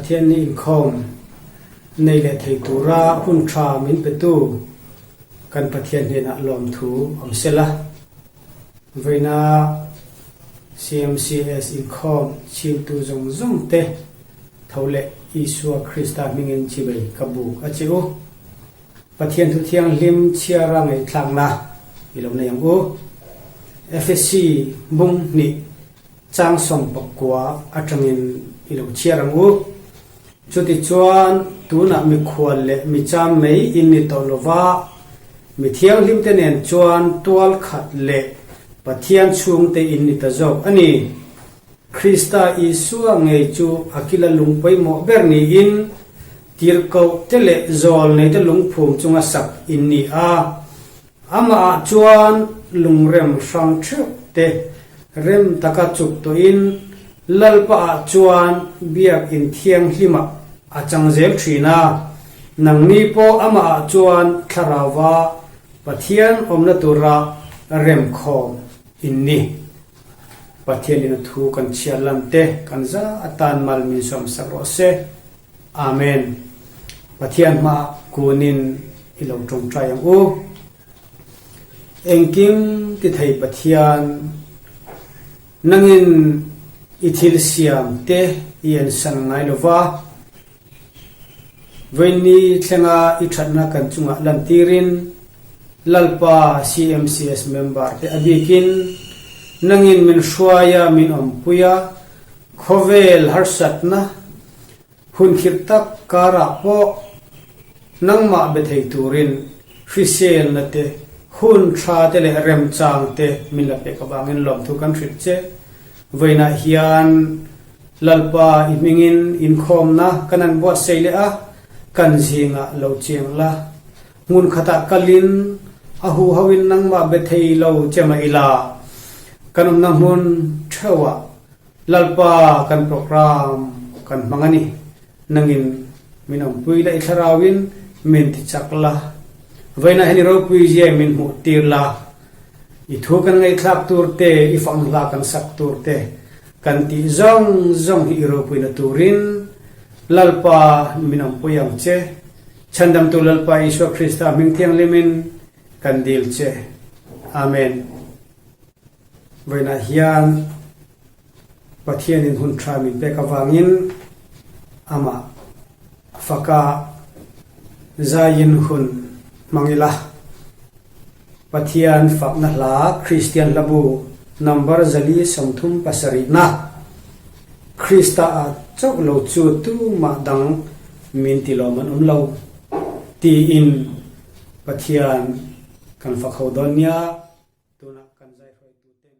Pathian ni inkhawm nei leh thei tura hun tha min petu kan Pathian hnenah lawmthu awm sela. Vawiina CMCS inkhawm chhimtu zawng zawng te tho leh Isua Krista hmingin chibei ka buk a che u. Pathian thu thianghlim chhiara ngaihthlakna i lo nei ang u. Efesi bung hnih chang 19 atangin i lo chhiar ang u. Chutichuan tunah mikhual leh micham mai in ni tawh lova, mi thianghlimte nen chuan tual khat leh Pathian chhungte in ni ta zawk a ni. Krista Isua ngei chu a kila lung pawimawh ber niin tirhkoh te leh zawl neite lungphum chunga sak in ni a. Amahah chuan lungrem hrang theuh te rem taka chuk tawhin Lalpaah chuan biakin thianghlimah a chang zel thin a. Nangni pawh amahah chuan thlarauva Pathian awmna tura remkhawm in ni. Pathianin a thu kan chhiar lam te kan za atan mal min sawmsak rawh se. Amen. Pathian hmaah kunin i lo tawngtai ang u. Engkim ti thei Pathian, nangin i thil siam te i ensan ngai lo va, Vawiinni thlenga i thatna kan chungah lantirin Lalpa CMCS member te a bikin nangin min hruaia min awmpui a, khawvel harsatna hun khirh tak karah pawh nangmah be thei turin hriselna te, hun tha te leh remchang te min la pek avangin lawmthu kan hrilh che. Vawiinah hian Lalpa i hmingin inkhawmna kan han buatsaih leh a, kan zingah lo chiang la. Hmun khatah kalin a huhoin nangmah be thei lo che mah ila, kan awmna hmun theuhah Lalpa kan program kan hmang a ni. Nangin min awmpui la, i thlarauin min ti chak la. Vawiinah hian i ropui zia min hmuh tir la. I thu kan ngaihthlak tur te, i fanghla kan sak tur te, kan tih zawng zawng hi i ropuina turin Lalpa min awmpui ang che. Chhandamtu Lalpa Isua Krista hming thianghlimin kan dil che. Amen. Vawiinah hian Pathianin hun tha min pek avangin amah faka zaiin hun hmang ila. Pathian fakna hla Kristian hlabu number 437 na Krista ah chauh lo chu tumah dang min ti lawm an awm lo tiin Pathian kan fak ho dawn nia. Tunah kan zai hruaitu ten.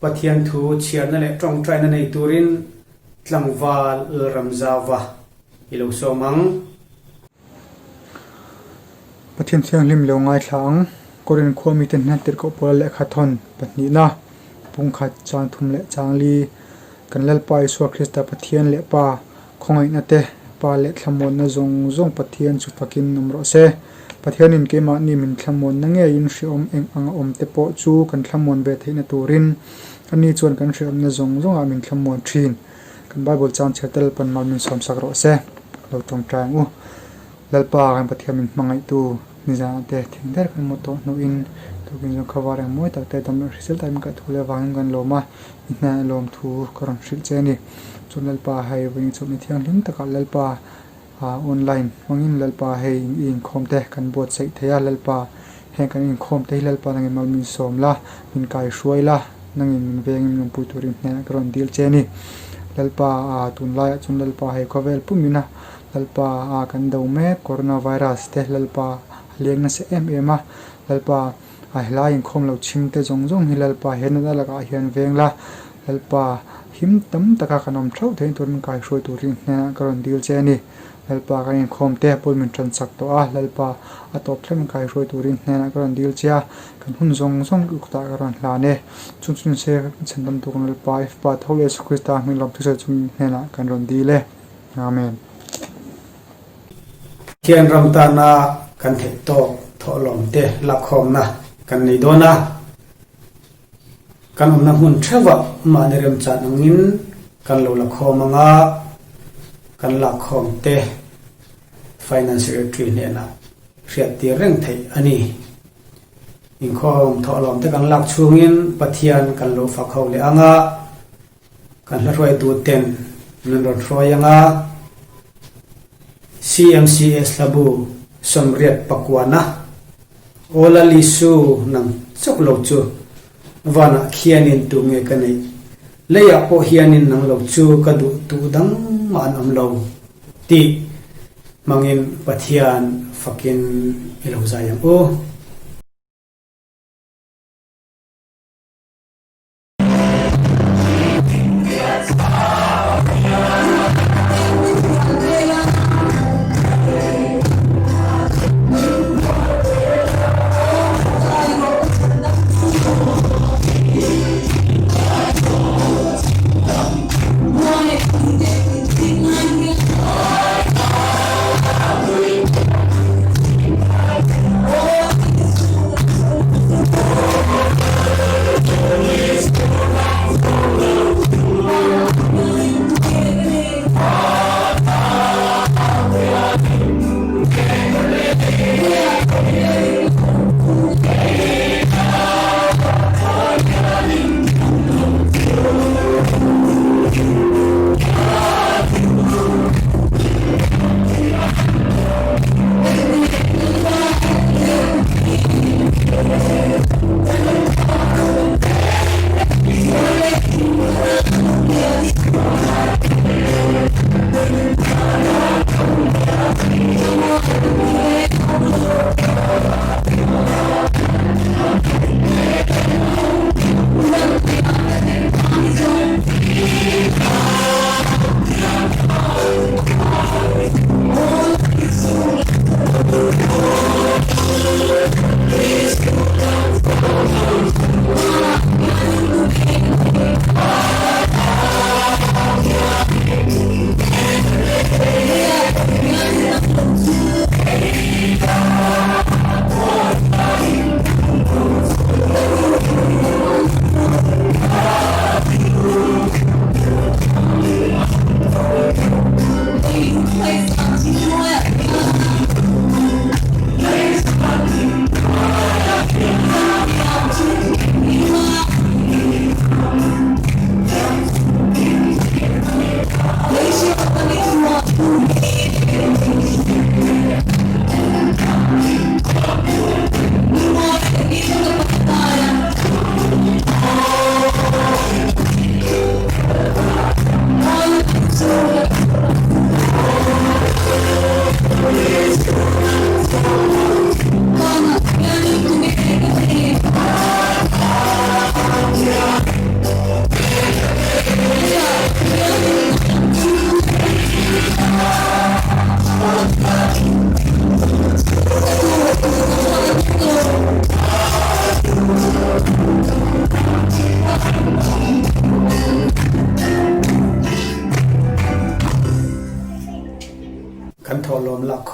Pathian thu chhiarna leh tawngtaina nei turin tlangval Lalramzauva i lo sawm ang. Pathian Thianghlim lo ngaithla ang. Korin khua mite hna tirhkoh pawla lehkha thawn pahnihna, pungkhat, chang thum leh chang li, kan Lalpa Isua Krista Pathian leh Pa khawngaihna te, Pa leh thlamuanna zawng zawng Pathian chu fakin awm rawh se. Pathianin keimahni min thlamuanna ngeiin hrehawm eng anga awm te pawh chu kan thlamuan ve theihna turin ani chuan kan hrehawmna zawng zawngah min thlamuan thin. Kan Bible chang chhiar te Lalpan mal min sawmsak rawh se. Lo tawngtai ang u. Lalpa kan Pathian min hmangaihtu nizanah te thing der kan hmu tawh hnuin tukin zawng khaw var eng mawi tak te dam leh hrisel takin ka thu leh avangin kan lawm a, i hnenah lawm thu ka rawn hrilh che a ni. Chuan Lalpa hei vawiin chawlhni thianghlim takah Lalpa ah online hmangin Lalpa hei i inkhawm te kan buatsaih thei a, Lalpa heng kan inkhawm te hi Lalpa nangin mal min sawm la, min kaihruai la, nangin min vengin min awmpui turin hnenah ka rawn dil che a ni. Lalpa ah tunlaiah chuan Lalpa hei khawvel pumin a Lalpa a kan do mek Corona virus te Lalpa a leng nasa em em a, Lalpa a helai inkhawm lo chhim te zawng zawng hi Lalpa he natna lakah hian veng la, Lalpa him tam taka kan awm theuh theih turin kaihruai turin hnenah ka rawn dil che a ni. Lalpa kan inkhawm te pawl min tan chak tawh a, Lalpa a tawp thleng kaihruai turin hnenah ka rawn dil che a, kan hun zawng zawng i kutah ka rawn hlan e. Chung chu nise chhandam tur kan Lalpa i Fapa tho leh Jesuh Krista hming lawm thusawi chungin hnenah kan rawn dil e. Amen. Pathian ram tana kan theih tawk thawhlawm te lakkhawmna kan nei dawn a, kan awmna hmun theuhah mahni remchan angin kan lo la khawm ang a, kan lakkhawm te Finance Secretary hnenah hriattir reng theih a ni. Inkhawm thawhlawm te kan lak chhungin Pathian kan lo fak ho leh ang a, Kan hla hruaitu ten min rawn hruai ang a, CMCS hlabu sawmriat pakuana Aw Lal Isu nang chauh lo chu vanah khianin tu nge ka neih, leiah pawh hianin nang lo chu ka duh tu dang mah an awm lo tih hmangin Pathian fakin i lo zai ang u.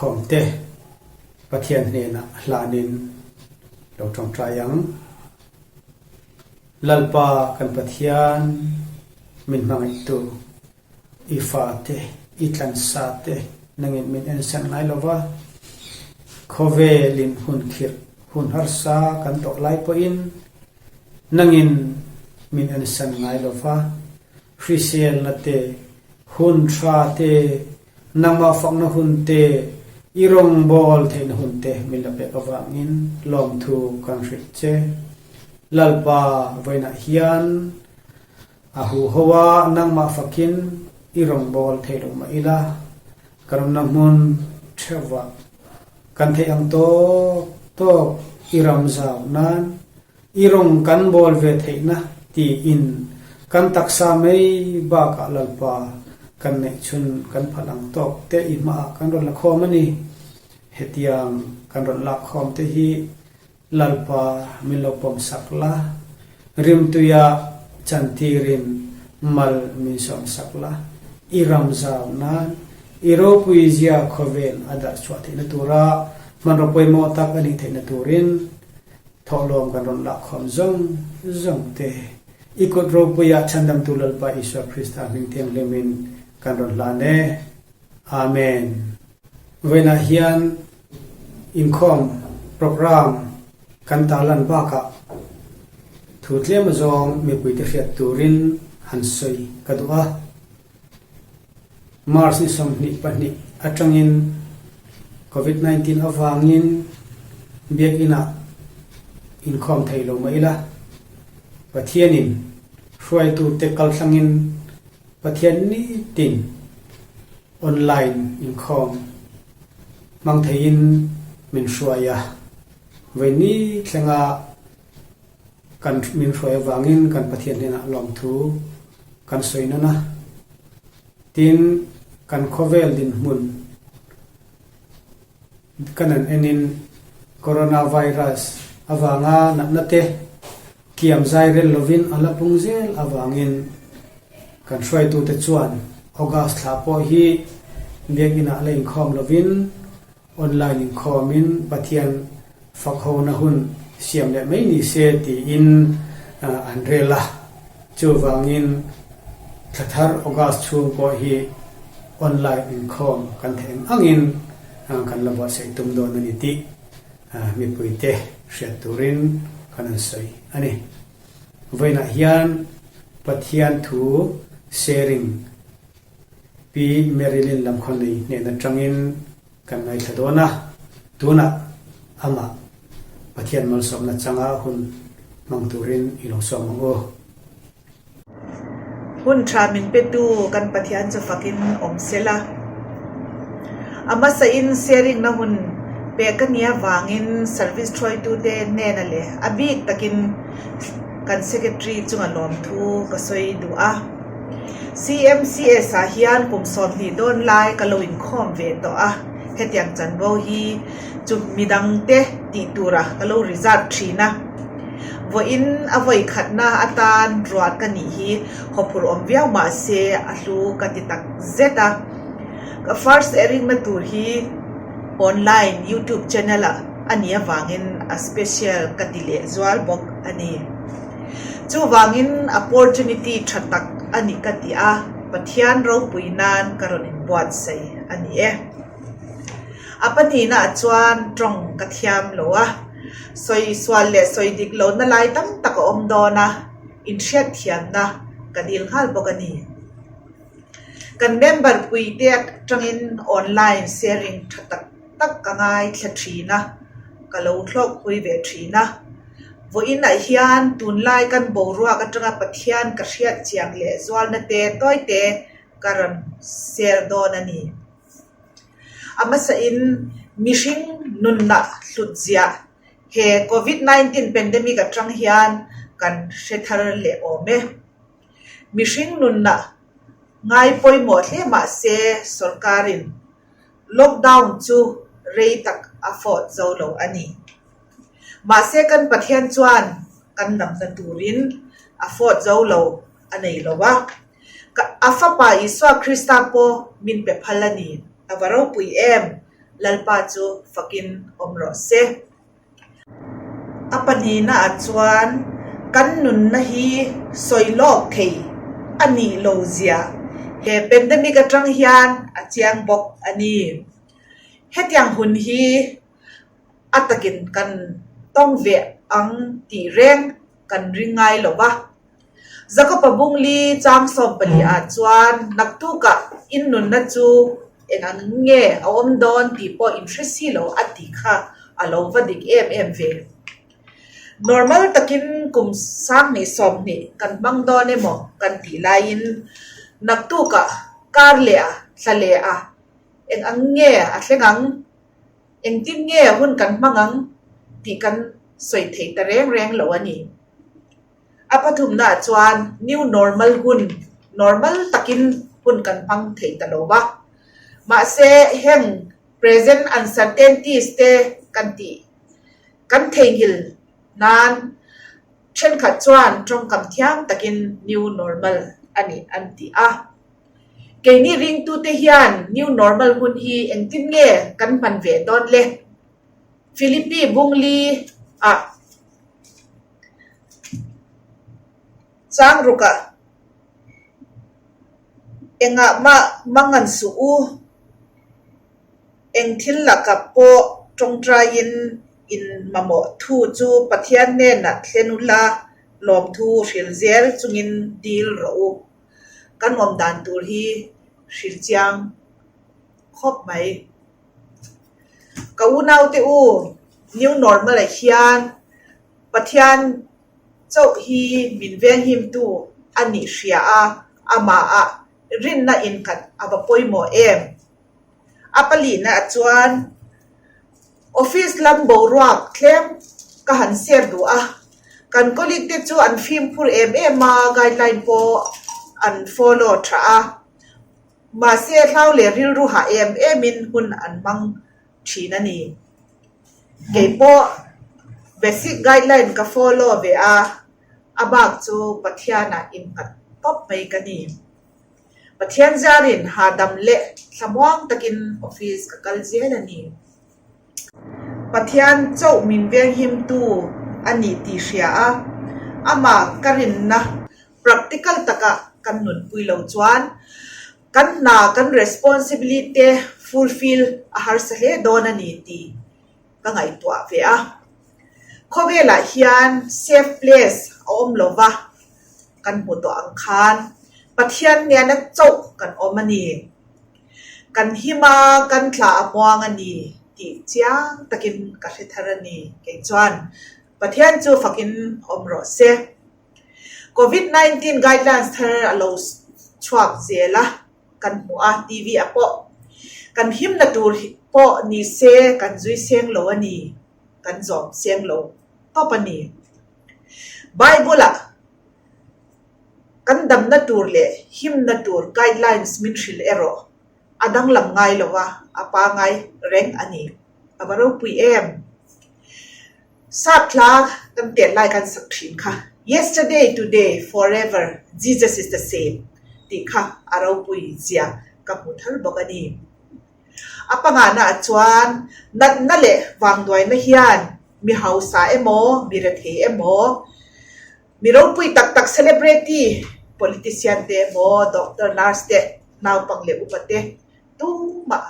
khawmte Pathian hnenah hlanin lo tawngtai ang. Lalpa kan Pathian min hmangaihtu, i fate, i tlansate nangin min ensan ngai lo va, khawvelin hun khirh, hun harsa kan tawh lai pawhin nangin min ensan ngai lo va, hriselna te, hun tha te, Nangmah fakna hun te, i rawngbâwl theihna hun te min la pek avangin lawmthu kan hrilh che. Lalpa vawiinah hian a huho a nangmah fakin i rawngbâwl thei lo mah ila, kan awmna hmun theuhvah kan theih ang tawk tawk i ram zau nan I rawng kan bawl ve theihna tiin kan taksa mai bakah Lalpa kan neih chhun kan phalh ang tawk te i hmaah kan rawn la khawm a ni. Hetiang kan rawn lak khawm te hi Lalpa min lo pawm sak la, rimtuia chantirin mal min sawm sak la, i ram zau nan i ropui zia khawvel a darh chhuah theihna tura hmanraw pawimawh tak a nih theihna turin Thawhlawm kan rawn lakkhawm zawng zawng te i kut ropuiah Chhandamtu Lalpa Isua Krista hming thianghlimin kan rawn hlan e. Amen. Vawiinah hian inkhawm program kan tarlan bakah thu tlem azawng mipuite hriat turin han sawi ka duh a. March ni 22 atangin Covid 19 avangin Biakinn ah inkhawm thei lo mah ila, Pathianin hruaitute kalthlangin Pathian nitin online inkhawm hmang theiin min hruai a, vawi ni thlenga kan min hruai avangin kan Pathian hnenah lawmthu kan sawi nawn a. Tin, kan khawvel dinhmun kan an enin coronavirus avanga natna te kiam zai rel lovin a la pung zel avangin kan hruaitute chuan August thla pawh hi Biakinn ah la inkhawm lovin Online inkhawmin Pathian fakhona hun siam leh mai ni se tiin an rel a, chuvangin thla thar August chhung pawh hi online inkhawm kan theih ang angin kan la buatsaih tum dawn a ni tih mipuite hriat turin kan han sawi a ni. Vawiinah hian Pathian thu sharing Pi Marilyn Lamkhawnei hnen atangin kan ngaithla dawn a, tunah amah Pathian malsawmna changa hun hmang turin i lo sawm ang u. Hun tha min petu kan Pathian chu fakin awm sela. A hmasain sharing-na hun pek a nih avangin service hruaitute hnena leh a bik takin kan secretary chunga lawmthu ka sawi duh a. CMCS ah hian kum 20 dawn lai ka lo inkhawm ve tawh a, hetiang chanvo hi chu midang te tih tura ka lo reserve thin a. Vawiin a vawi khatna atan ruat ka nih hi hawphur awm viau mah se a hlu ka ti tak zet a. Ka first airing na tur hi online youtube channel ah a nih avangin a special ka ti leh zual bawk a ni. Chuvangin opportunity tha tak a ni ka ti a, Pathian ropui nan ka rawn inbuatsaih a ni e. A pahnihnaah chuan tawng ka thiam lo a, sawi sual leh sawi dik lohna lai tam tak a awm dawn a, inhriatthiamna ka dil nghal bawk a ni. Kan member puite atangin online sharing tha tak tak ka ngaithla thin a, ka lo hlawkpui ve thin a. Vawiinah hian tunlai kan boruak atanga Pathian ka hriat chiang leh zualna te tawite ka rawn share dawn a ni. A hmasain mihring nunna hlut ziah he Covid 19 pandemic atang hian kan hre thar leh awm e. Mihring nunna ngai pawimawh hle mah se sorkarin lockdown chu rei tak a fawt zo lo a ni. Mahse kan Pathian chuan kan damna turin a fawt zo lo a nei lo a. A fapa Isua Krista pawh min pe phal a ni. A va ropui em! Lalpa chu fakin awm rawh se. A pahnihna ah chuan kan nunna hi sawi lawk thei a nih lo zia he pandemic atang hian a chiang bawk a ni. Hetiang hun hi a takin kan tawng ve ang tih reng kan ring ngai lo va. Jakob-a bungli chang sawm pahnih ah chuan naktukah in nunna chu eng ang nge a awm dawn tih pawh in hre si lo a tih kha a lo va dik em em ve. Normal takin kum sanghnih 20 kan hmang dawn emaw kan tih laiin naktukah kar leh a thla leh a eng ang nge a thleng ang? Engtin nge hun kan hmang ang tih kan sawi thei ta reng reng lo a ni. A pathumnaah chuan new normal hun, normal takin hun kan hmang thei ta lo va. Mahse heng present uncertainties te kan tih kan theihnghilh nan thenkhat chuan tawngkam thiam takin new normal a ni an ti a. Keini ringtute hian new normal hun hi engtin nge kan hman ve dawn le? Philippi Bungli ah Chang rukah engah mah mangan suh u, eng thil lakah pawh tawngtaiin in mamawh thu chu Pathian hnenah thlen ula lawmthu hril zel chungin dil rawh u. Kan awm dan tur hi hril chiang khawp mai. Ka unaute u, new normal ah hian Pathian chauh hi min venghimtu a nih hria a, amah rinna inkhat a va pawimawh em? A palihna chuan office lam boruak thleng ka han share duh a, kan colleague te chu an fimkhur em em a, guideline pawh an follow tha a. Mahse, hlau leh rilru hah em emin hun an hmang thin a ni. Kei pawh basic guideline ka follow ve a, a bak chu Pathianah innghat tawp mai ka ni. Pathian ziarin hahdam leh thlamuang takin office ka kal zel a ni. Pathian chauh min venghimtu a ni tih hria a, amah ka rinna Practical taka kan nunpui lo chuan kan hna kan responsibility te fulfill a harsa hle dawn a ni tih ka ngaihtuah ve a. Khawvelah hian safe place a awm lo va, kan hmu tawh ang khan Pathian nena chauh kan awm a ni. Kan him a, kan thla a muang a ni tih chiang takin ka hre thar a ni kei chuan Pathian chu fakin awm rawh se. Covid 19 guidelines thar a lo chhuak zel a, kan hmu a, TV ah pawh kan himna tur pawh ni se kan zui seng lo a ni, kan zawm seng lo tawp a ni. Bible ah kan damna tur leh himna tur guidelines min hrilh erawh a danglam ngai lo a, a pangai reng a ni. A va ropui em? Sap hla kan tet lai kan sak thin kha, Yesterday, today, forever, Jesus is the same tih kha a ropui zia ka hmu thar bawk a ni. A pangana ah chuan natna leh vangduaina hian mi hausa emaw, mi rethei emaw, mi ropui tak tak celebrity, politician te emaw, doctor, nurse te, naupang leh upa te tumah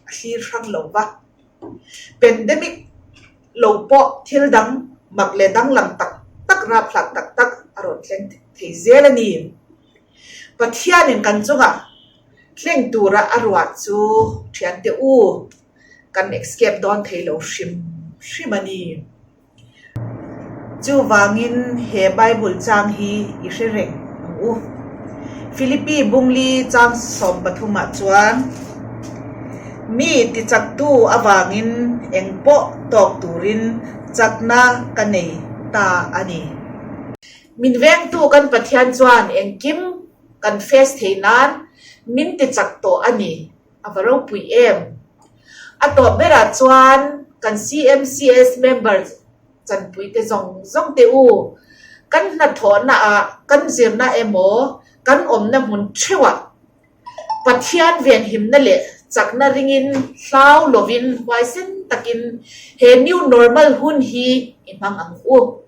a thlir hrang lo va. Pandemic lo pawh thil dang mak leh danglam tak tak raphlak tak tak a rawn thleng thei zel a ni. Pathianin kan chungah thleng tura a ruah chu thiante u kan escape dawn thei lo hrim hrim a ni. Chuvangin he Bible chang hi i hre reng ang u. Philippi bungli chang 13 ah chuan, Mi tichaktu avangin eng pawh tawk turin chakna ka nei ta a ni. Min vengtu kan Pathian chuan engkim kan face thei nan min tichak tawh a ni. A va ropui em? A tawp berah chuan kan CMCS member chanpuite zawng zawng te u, kan hnathawhna ah, kan zirna emaw, kan awmna hmun theuhah Pathian venhimna leh Chakna ringin, hlau lovin, huaisen takin he new normal hun hi i hmang ang u.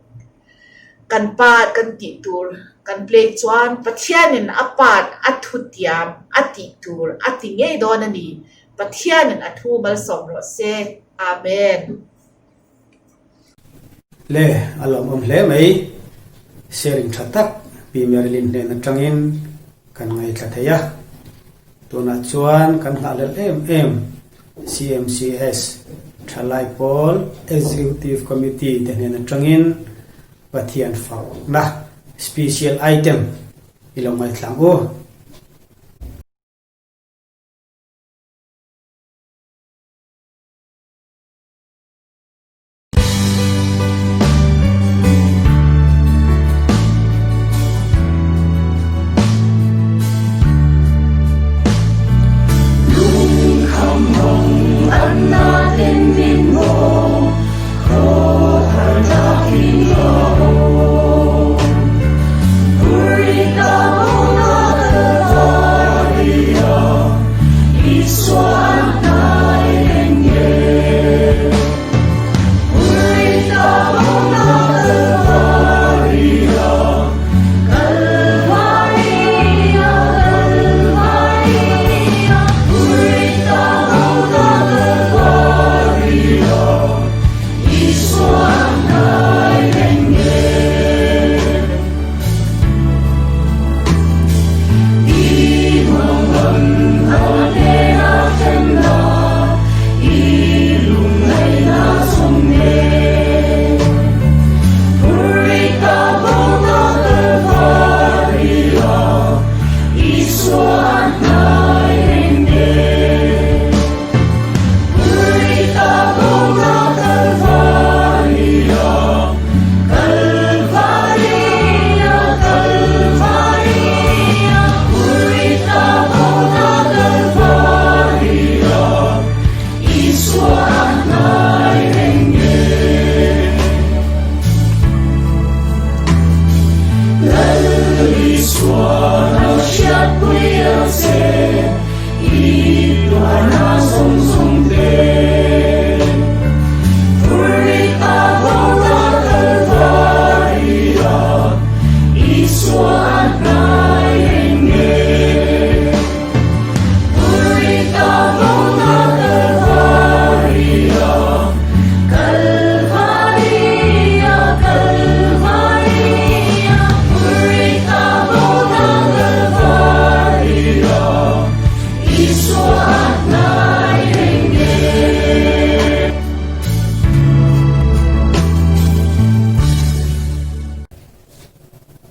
Kan part kan tih tur kan play chuan Pathianin a part a thutiam a tih tur a ti ngei dawn a ni. Pathianin a thu malsawm rawh se. Amen. Le, a lawmawm hle mai. Sharing tha tak Pi Marilyn hnen atangin kan ngaithla thei a. Tunah chuan kan nghahhlelh em em CMCS Thalai Pawl Executive Committee te hnen atangin Pathian fakna Special Item i lo ngaithla ang u.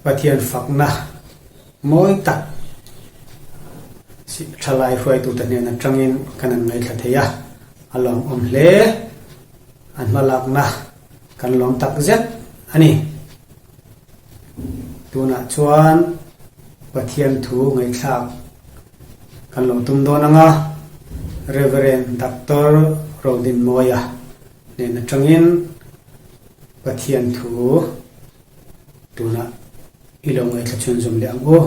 Pathian fakna mawi tak thalai hruaitute hnen atangin kan han ngaithla thei a, a lawmawm hle. A hmalakna kan lawm tak zet a ni. Tunah chuan Pathian thu ngaihthlak kan lo tum dawn ang a, Reverend Doctor Rodinmawia hnen atangin Pathian thu tunah i lo ngaithla chhunzawm leh ang u.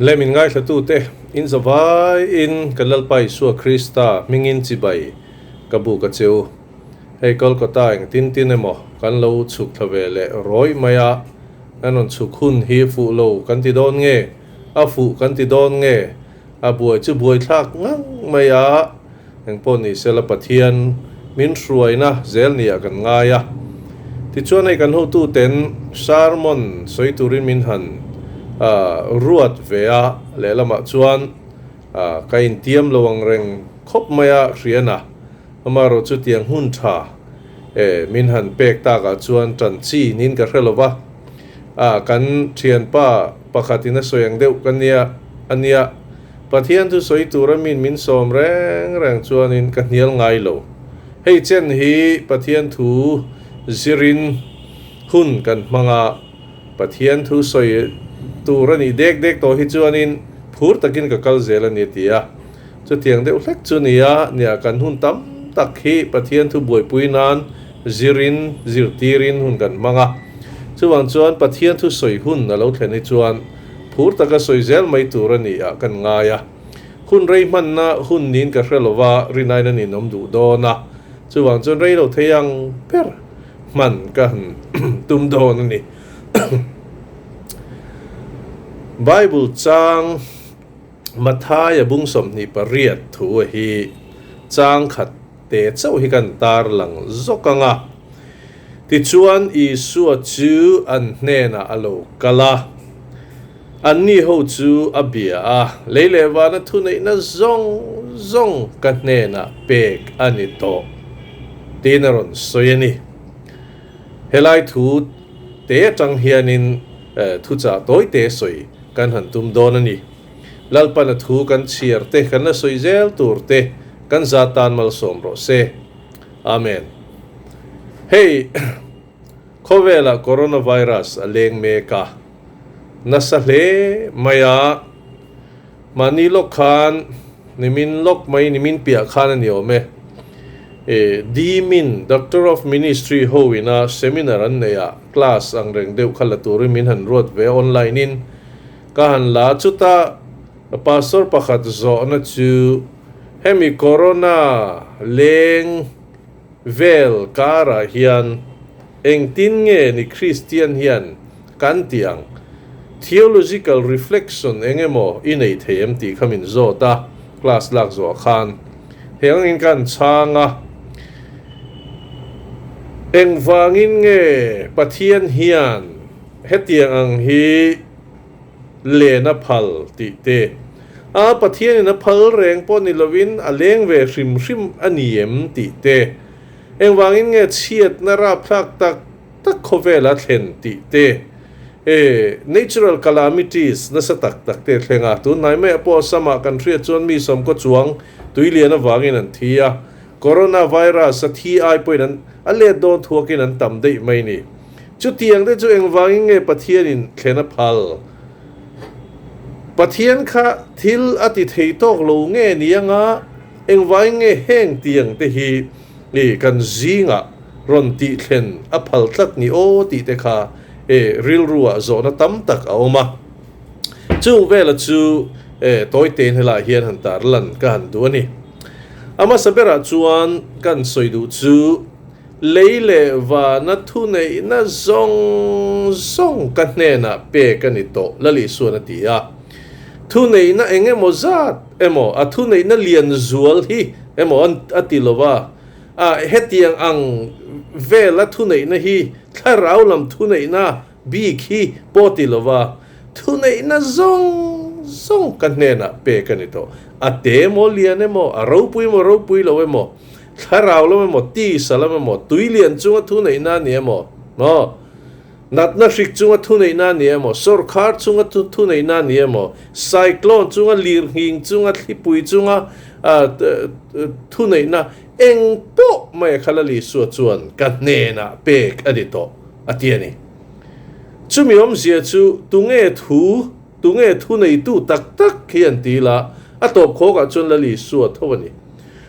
Le min ngaithlatute, in zavaiin kan Lalpa Isua Krista hmingin chibai ka buk a che u. Hei Kolkata eng tin tin emaw kan lo chhuk thla ve leh rawih mai a, kan rawn chhuk hun hi fuh lo kan ti dawn nge, a fuh kan ti dawn nge, a buai chu buai thlak ngang mai a, Engpawh ni sela Pathian min hruaina zel nia kan ngai a. Tichuan hei kan hotuten sermon sawi turin min han ruat ve a, lehlamah chuan ka intiam lo ang reng khawp mai a hrian a, amaherawh chu tiang hun tha min han pek takah chuan tan chi niin ka hre lo va, kan thianpa pakhatin a sawi ang deuh ka nia a nia. Pathian chu sawi tura min min sawm reng reng chuanin ka hnial ngai lo. Hei chen hi Pathian thu zirin hun kan hmang a, Pathian thu sawi tur a nih dek dek tawh hi chuanin phur takin ka kal zel a ni a ti a. Chutiang deuh hlek chu nia, nia kan hun tam tak hi Pathian thu buaipui nan zirin zirtirin hun kan hmang a. Chuvang chuan Pathian thu sawi hun a lo thlen hi chuan Phur taka sawi zel mai tur a ni ah kan ngai a. Hun rei hmanna hun niin ka hre lova, rinaiin a ninawm duh dawn a, chuvang chuan rei lo thei ang ber hman ka han tum dawn a ni. Bible chang Mathaia bung 28 thu a hi chang khat te chauh hi kan tar lang zawk ang a. Tichuan Isua chu an hnenah a lo kal a, anni ho chu a bia a, Lei leh vana thuneihna zawng zawng ka hnenah pek a ni tawh, tiin a rawn sawi a ni. Helai thu te atang hianin thuchah tawi te sawi kan han tum dawn a ni. Lalpana thu kan chhiar te, kan la sawi zel tur te kan za tan malsawm rawh se. Amen. Hei khawvelah coronavirus a leng mek a, nasa hle mai a, mahni lawk khan nimin lawk mai nimin piah khan a ni awm e. E Dimin Doctor of Ministry ho ina seminar an nei a, class ang reng deuh kha la turin min han ruat ve online in ka han la chuta pastor pakhat zawhna chu Hemi corona leng vel karah hian engtin nge ni Kristian hian kan tih ang? Theological reflection eng emaw i nei thei em tih kha min zawt a, class lak zawh khan he angin ka han chhang a. Engvangin nge Pathian hian hetiang ang hi len a phal tih te, a Pathianin a phal reng pawh ni lovin a leng ve hrim hrim a ni em tih te, engvangin nge chhiatna rapthlak tak tak khawvela thlen tih te, e natural calamities nasa tak tak te thleng a, tunhnai maiah pawh Assam-ah kan hriat chuan mi sawmkaw chuang tuilian avangin an thi a, coronavirus a thi ai pawhin an a let dawn thuakin an tam daih mai ni. Chutiang te chu engvangin nge Pathianin thlen a phal? Pathian kha thil a ti thei tawk lo nge ni anga engvangin nge heng tiang te hi i kan zingah rawn tih thlen a phal tlat ni aw tih te kha e rilru ah zawhna tam tak a awm a. Chung vela chu e tawi tein helaiah hian han tar lan ka han duh a ni. A hmasa berah chuan kan sawi duh chu Lei leh vana thuneihna zawng zawng ka hnenah pek a ni tawh, Lalisuan a ti a. Thuneihna eng emaw zat emaw, a thuneihna lian zual hi emaw a ti lo va, a hetiang ang vela thuneihna hi thlarau lam thuneihna bik hi pawh ti lo va, thuneihna zawng zawng ka hnenah pek a ni tawh. A te emaw lian emaw, a ropui emaw ropui lo emaw, Thlarau lam emaw, tisa lam emaw, tui lian chunga thuneihna a ni emaw, maw? Natna hrik chunga thuneihna a ni emaw, sawrkhar chunga thuneihna a ni emaw, cyclone chunga lirnghing chunga thlipui chunga thuneihna eng pawh mai a khala Isua chuan ka hnenah pek a ni tawh a ti a ni. Chumi awmzia chu tunge thu, tunge thuneitu tak tak hi an ti la, a tawp khawkah chuan Lal Isua tho a ni.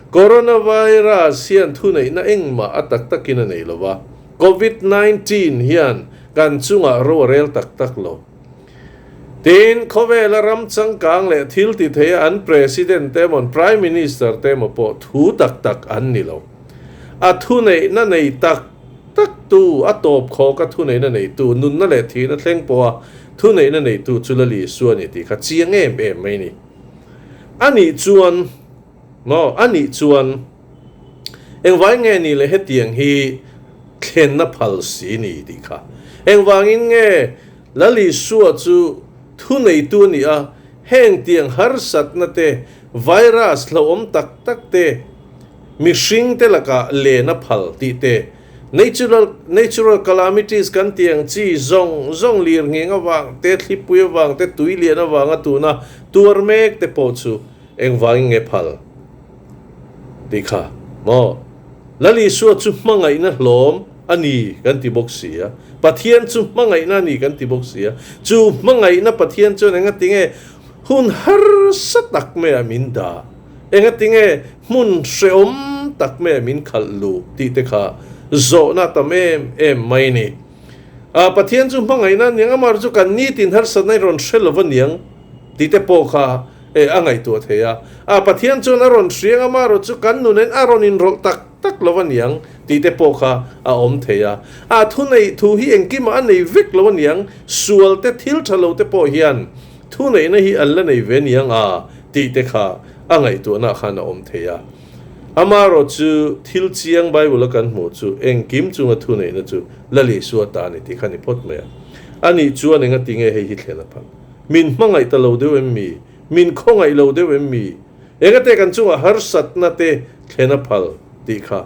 Coronavirus hian thuneihna engmah a tak takin a nei lo va, Covid 19 hian kan chungah ro a rel tak tak lo. Tin, khawvela ram changkang leh thil ti theia an President te emaw an Prime Minister te emaw pawh thu tak tak an ni lo. A thuneihna nei tak taktu, a tawp khawka thuneihna neitu, nunna leh thihna thleng pawha thuneihna neitu chu Lal Isua a ni tih kha chiang em em mai a ni. A nih chuan. Maw? A nih chuan engvangin nge ni le hetiang hi thlenna phal si ni tih kha. Engvangin nge Lal Isua chu thuneitu a nih a, heng tiang harsatna te, virus hlauhawm tak tak te, mihring te lakah len a phal tih te, natural natural calamities kan tih ang chi zawng zawng lirnghing avang te, thlipui avang te, tuilian avanga tuna tuar mek te pawh chu Engvangin nge phal? Tih kha maw? Lal Isua chu hmangaihna hlawm a ni kan ti bawk si a, Pathian chu hmangaihna a ni kan ti bawk si a, chu hmangaihna Pathian chuan engatinge hun harsa tak maiah min dah, engatinge hmun hrehawm tak maiah min khalh luh tih te kha zawhna a tam em em mai a ni. Pathian chu hmangaihna a niang, amah chu kan nitin harsatna i rawn hre lo va niang tih te pawh kha. e a ngaihtuah thei a. A Pathian chuan a rawn hriang a, amaherawhchu kan nunin a rawn inrawlh tak tak lo a niang tih te pawh kha a awm thei a. A thuneih thu hi engkimah a nei vek lo a niang, sual te thil tha lo te pawh hian thuneihna hi an la nei ve niang a tih te kha a ngaihtuahna khan a awm thei a. Amaherawh chu thil chiang Bible a kan hmuh chu engkim chunga thuneihna chu Lal Isua ta a ni tih kha a ni phawt mai a. Anih chuan engati nge hei hi thlen a phal? Min hmangaih ta lo deuh em mi? Min khawngaih lo deuh em mi? Engate kan chungah harsatna te thlen a phal tih kha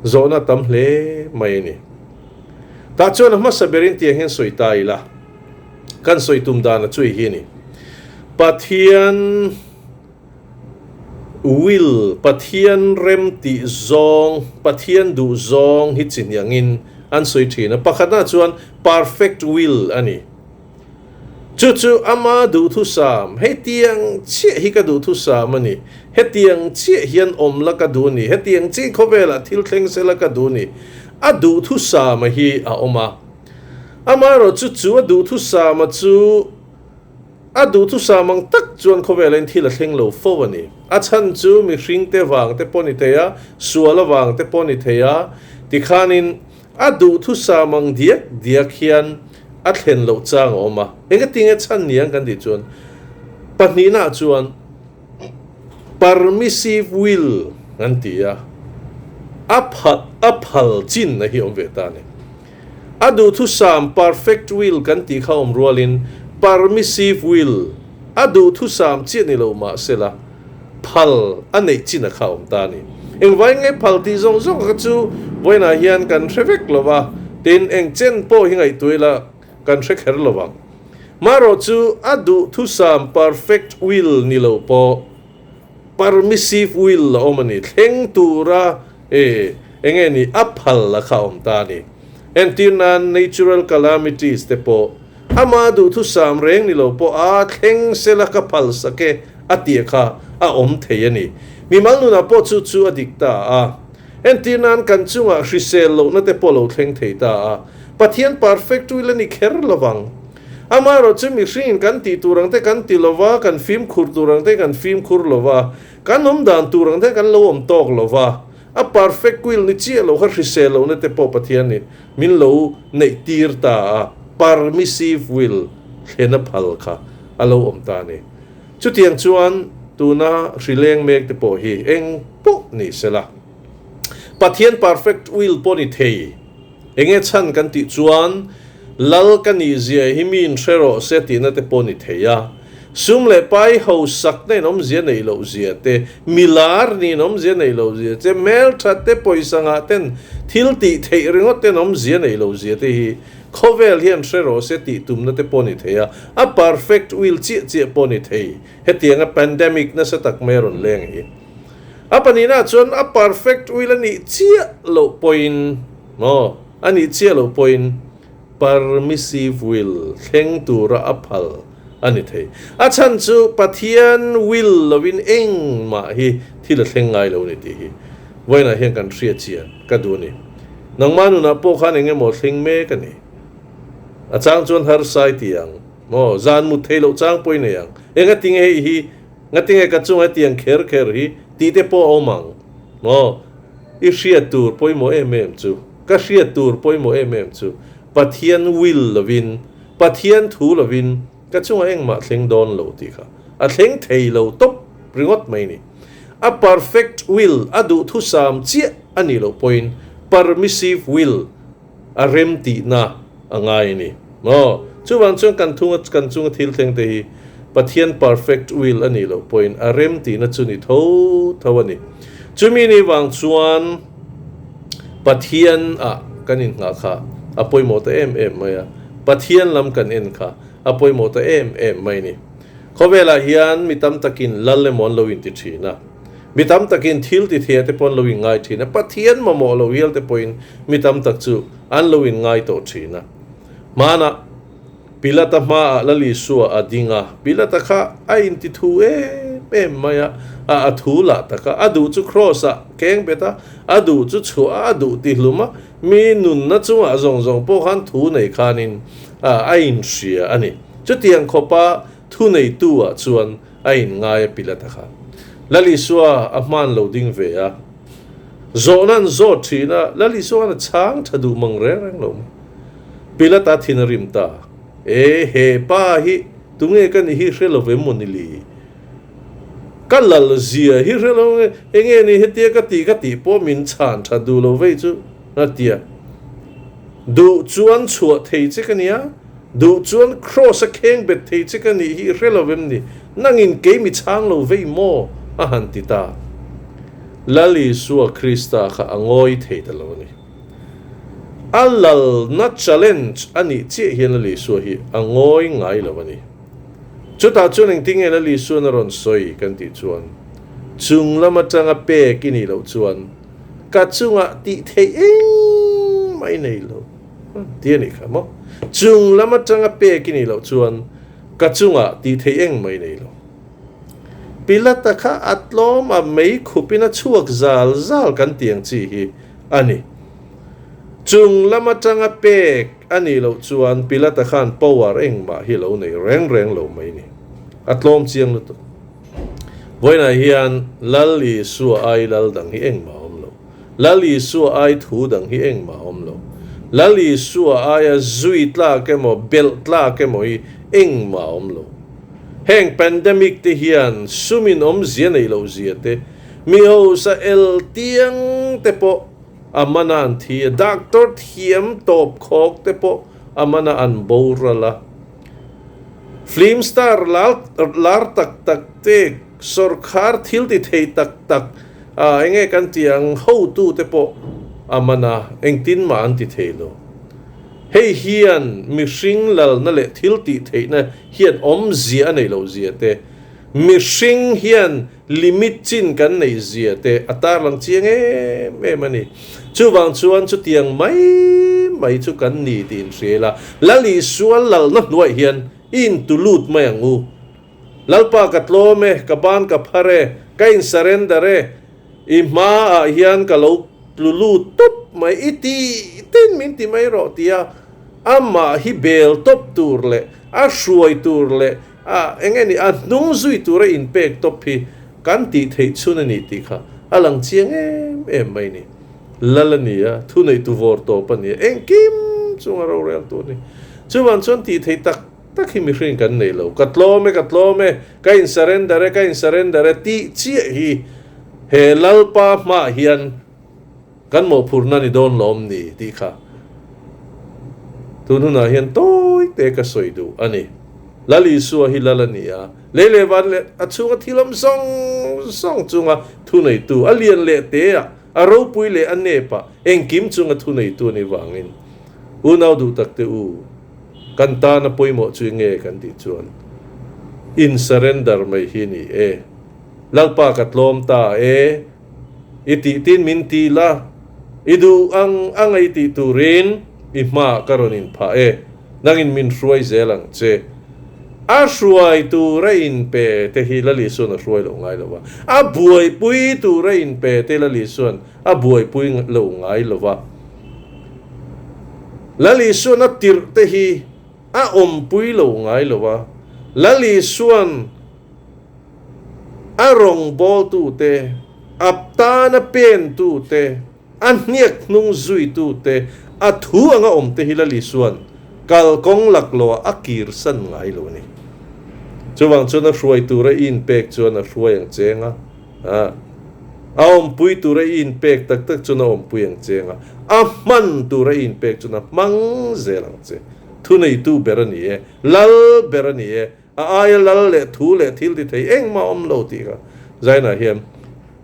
zawhna tam hle mai a ni. Tah chuan a hmasa berin tiang hian sawi ta ila, kan sawi tum dan a chui hi a ni. Pathian will, Pathian rem tih zawng, Pathian duh zawng hi chi hniangin an sawi thin a. Pakhatna chuan perfect will a ni. Chu chu ama duhthusam, hetiang chiah hi ka duhthusam a ni, hetiang chiah hian awm la ka duh a ni, hetiang chiah khawvelah thil thleng se la ka duh a ni, a duhthusama hi a awm a. Amaherawhchu chu a duhthusama chu a duhthusam ang tak chuan khawvelain thil a thleng lo fo a ni. A chhan chu mihringte vang te pawh ni thei a, sual avang te pawh ni thei a, tikhanin A duhthusam ang diak diak hian a thlen loh chang a awm a, engatinge chhan ni ang kan tih chuan pahnihnaah chuan permissive will kan ti a, a pha a phal chin a hi awm ve ta a ni. A duhthusam perfect will kan tih kha awm rualin permissive will a duhthusam chiah ni lo mahsela, phal a neih chin a kha awm ta a ni. Engvai nge phal tih zawng zawng kha chu vawiinah hian kan hre vek lo va, tin eng chen pawh hi ngaihtuah ila kan hre kher lo vang. Marawh chu a duhthusam perfect will ni lo pawh permissive will a awm a ni, thleng tura e enge ni a phal a kha awm ta a ni. Entir nan natural calamities te pawh Ama duhthusam reng ni lo pawh a thleng sela ka phal sak e a tih kha a awm thei a ni. Mimal nunah pawh chu chu a dik ta a. Entir nan kan chungah hrisel lohna te pawh lo thleng thei ta a. Pathian perfect will a ni kher lovang. Amaherawhchu mihringin kan tih tur ang te kan ti lova, kan fimkhur tur ang te kan fimkhur lova, kan awm dan tur ang te kan lo awm tawk lova, a perfect will ni chiah lo kha hrisel lohna te pawh Pathianin Min lo neih tir ta a, permissive will thlena phal kha a lo awm ta a ni. Chutiang chuan tuna hri leng mek te pawh hi eng pawh ni sela, Pathian perfect will pawh ni thei. Enge chhan kan tih chuan Lal ka nih zia hi mi in hre rawh se tihna te pawh ni thei a. Sum leh pai hausak na in awmzia neih loh zia te, milar ni in awmzia neih loh zia che, hmelthat te, pawisa ngah ten thil tih theih ringawt ten awmzia neih loh zia te hi khawvel hian hre rawh se tih tumna te pawh ni thei a, a perfect will chiah chiah pawh ni thei. Hetianga pandemic nasa tak mai a rawn leng hi. A pahnihna chuan a perfect will a nih chiah loh pawhin maw, a nih chiah loh pawhin permissive will thleng tura a phal a ni thei. A chhan chu Pathian will lovin engmah hi thil a thleng ngai lo a ni tih hi vawiinah hian kan hriat chian ka duh a ni. Nangmah nunah pawh khan eng emaw thleng mek a ni. A chang chuan harsai ti ang maw, zan mut theih loh chang pawh i nei ang. Engatinge hei hi, ngatinge ka chunga hetiang kher kher hi tih te pawh a awm ang maw. I hriat tur pawimawh em em chu, ka hriat tur pawimawh em em chu Pathian will lovin, Pathian thu lovin ka chungah engmah thleng dawn lo tih kha a thleng thei lo tawp ringawt mai ni. A perfect will, a duhthusam chiah a nih loh pawhin permissive will a rem tihna a ngai a ni. Maw? Chuvang chuan kan thunga kan chunga thil thleng te hi Pathian perfect will a nih loh pawhin a rem tihna chu ni tho tho a ni. Chumi ni vang chuan Pathian ah kan innghah kha a pawimawh ta em em mai a, Pathian lam kan en kha a pawimawh ta em em mai ni. Khawvelah hian mi tam takin lal emaw an lo inti thin a, mi tam takin thil ti thei te pawh an lo inngai thin a, Pathian mamawh lo hial te pawhin mi tam tak chu an lo inngai tawh thin a. Hmanah Pilata hmaah Lal Isua a ding a, Pilata kha a inti thu em em mai a, a a thu lah tak a, a duh chu Kraws-ah keng bet a, a duh chu chhuah a, a duh ti hlum a, mi nunna chungah zawng zawng pawh khan thu nei khanin a a inhria a ni. Chutiang khawpa thu neitu-ah chuan A in ngai a Pilata kha. Lal Isua a hman lo ding ve a. Zawhna an zawt thin a, Lal Isua khan a chhang tha duh mang reng reng lo mai. Pilata thin a rim ta. E he pa hi tunge ka ni hi hre lo ve maw ni li? Ka lal zia hi hre lo nge enge ni hetia ka tih ka tih pawh min chhan tha duh lo vei chu a ti a. Duh chuan chhuah thei che ka nia, duh chuan kraws a kheng bet thei che ka nih hi hre lo vem ni, nangin kei mi chhang lo vei maw? a han ti ta. Lal Isua Krista kha a ngawi thei ta lo a ni. A lalna challenge a nih chiah hian Lal Isua hi a ngawi ngai lo a ni. Chutah chuan engtin nge Lal Isua'n a rawn sawi kan tih chuan, chung lam atanga pek i nih loh chuan ka chungah tih theih eng mai nei lo ti a nih kha maw? Chung lam atanga pek i nih loh chuan ka chungah tih theih eng mai nei lo. Pilata kha a tlawm a mei khupin a chhuak zal zal kan tih ang chi hi a ni. Chung lam atanga pek a nih loh chuan Pilata khan power engmah hi lo nei reng reng lo mai ni. A tlawm chiang lutuk. Vawiinah hian Lal Isua ai lal dang hi engmah a awm lo. Lal Isua ai thu dang hi engmah a awm lo. Lal Isua aia zui tlak emaw belh tlak emaw hi engmah a awm lo. Heng pandemic te hian sumin awmzia neih loh zia te, mi hausa el tiang te pawh a mana an thi a, doctor thiam tawp khawk te pawh a mana an boral a. Film star lar tak tak te, sawrkhar thil ti thei tak tak enge kan tih ang hotu te pawh a mana engtin mah an ti thei lo. Hei hian mihring lalna leh thil tih theihna hian awmzia a neih loh zia te, mihring hian limit chin kan neih zia te a tarlang chiang em em a ni. Chuvang chuan chutiang mai mai chu kan ni tih inhria ila, Lal Isua lalna hnuaih hian i intu lut mai ang u. Lalpa ka tlawm e, ka ban ka phar e, ka in surrender e, i hmaah hian ka lo tlu lut tawp mai, i ti tin min ti mai rawh tia amah hi bel tawp tur leh a hruai tur leh a eng nge ni a hnung zui tura inpek tawp hi kan tih theih chhun a ni tih kha a lang chiang em em mai ni. Lal a ni a, thuneihtu vawr tawp a ni a, engkim chunga rorel tur a ni. Chuvang chuan tih theih tak tak hi mihring kan nei lo. Ka tlawm e, ka tlawm e, ka in surrender e, ka in surrender e tih chiah hi he Lalpa hmaah hian kan mawhphurhna ni dawn lawm ni tih kha tun hunah hian tawi te ka sawi duh a ni. Lal Isua hi Lal a ni a, lei leh van leh a chhunga thil awm zawng zawng chunga thuneitu, a lian leh te ah, a ropui leh a nep ah engkim chunga thuneitu a ni vangin unau duh tak te u, Kan tana pawimawh chu nge kan tih chuan in surrender mai hi ni e. Lalpa ka tlawm ta e, i tih tin min ti la, i duh ang ang a i tih turin i hmaah ka rawn in phah e, nangin min hruai zel ang che. A hruai tura in pe te hi Lal Isuan a hruai lo ngai lo va, a buaipui tura in pe te Lal Isuan a buaipui lo ngai lo va. Lal Isuan a tirh te hi a awmpui lo ngai lo a, Lal Isuan a rawngbawltu te, a tana pentu te, a hniak hnung zuitu te, a thu anga awm te hi Lal Isuan kalkawng laklawh ah a kirsan ngai lo a ni. Chuvang chuan a hruai tura i inpek chuan a hruai ang cheng a. A awmpui tura i inpek tak tak chuan a awmpui ang che anga, a hman tura i inpek chuan a hmang zel ang che. Thuneitu ber a ni e, lal ber a ni e, a aia lal leh thu leh thil ti thei engmah a awm lo tih kha Zainah hian,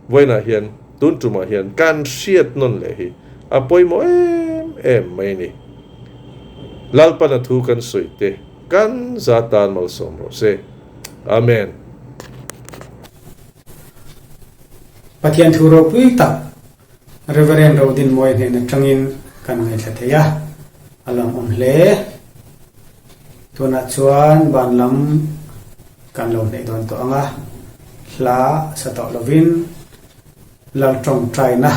vawiinah hian, tun tumah hian kan hriat nawn leh hi a pawimawh em em mai a ni. Lalpana thu kan sawi te kan za tan malsawm rawh se. Amen. Pathian thu ropui tak Reverend Rodinmawia hnen atangin kan ngaithla thei a, a lawmawm hle. Tunah chuan van lam kan lo hneih dawn tawh ang a, hla sa tawh lovin Lal tawngtaina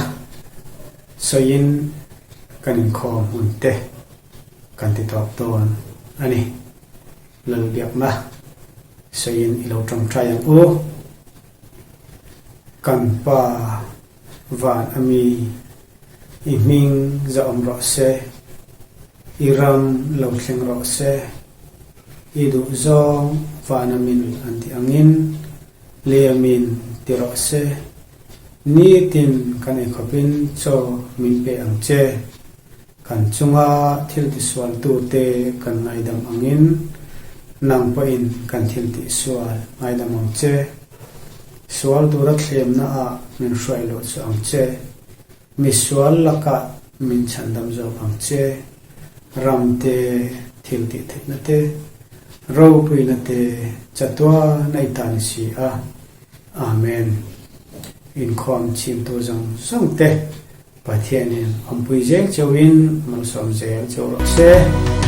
sawiin kan inkhawm hun te kan ti tawp dawn a ni. Lalbiakna. sawiin i lo tawngtai ang u. Kan Pa van a mi, i hming zahawm rawh se, i ram lo thleng rawh se, i duh zawng van a min an tih angin lei a min ti rawh se, nitin kan eikhawpin chaw min pe ang che. Kan chunga thil tisualtute kan ngaidam angin nang pawhin kan thil tihsual ngaidam ang che. Sual tura thlemna ah min hruai loh chu ang che. Misual lakah min chhandam zawk ang che. Ram te, thil tih theihna te, ropuina te chatuan a i ta ni si a. Amen. Inkhawm chhimtu zawng zawng te Pathianin awmpui zel chauhin malsawm zel chauh rawh se.